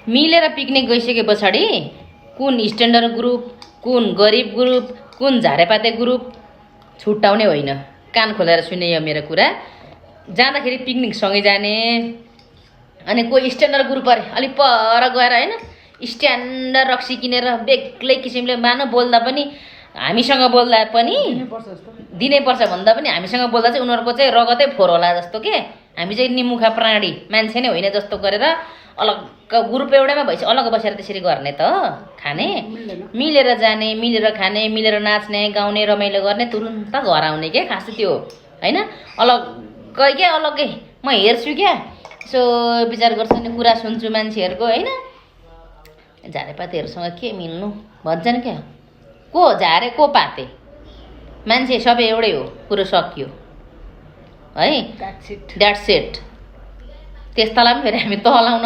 मिलेर पिकनिक गइसके पछाडि कुन स्ट्यान्डर्ड ग्रुप, कुन गरिब ग्रुप, कुन झारेपाते ग्रुप छुट्याउने होइन। कान खोलेर सुने यो मेरो कुरा। जाँदाखेरि पिकनिक सँगै जाने, अनि कोही स्ट्यान्डर्ड ग्रुप अरे अलिक पर गएर होइन स्ट्यान्डर्ड रक्सी किनेर बेग्लै किसिमले मानव बोल्दा पनि हामीसँग बोल्दा पनि दिनैपर्छ भन्दा पनि हामीसँग बोल्दा चाहिँ उनीहरूको चाहिँ रगतै फोहोर होला जस्तो के। हामी चाहिँ निमुखा प्राणी मान्छे नै होइन जस्तो गरेर अलग ग्रुप एउटैमा भएपछि अलग बसेर त्यसरी गर्ने त खाने। मिलेर जाने, मिलेर खाने, मिलेर नाच्ने, गाउने, रमाइलो गर्ने, तुरुन्त घर आउने क्या खास त्यो होइन। अलग्गै क्या अलग्गै। म हेर्छु क्या यसो विचार गर्छु नि, कुरा सुन्छु मान्छेहरूको होइन। झारेपातेहरूसँग के मिल्नु भन्छन् क्या, को झारे को पाते, मान्छे सबै एउटै हो, कुरो सकियो है। That's it. त्यस्तालाई पनि फेरि हामी तलाउन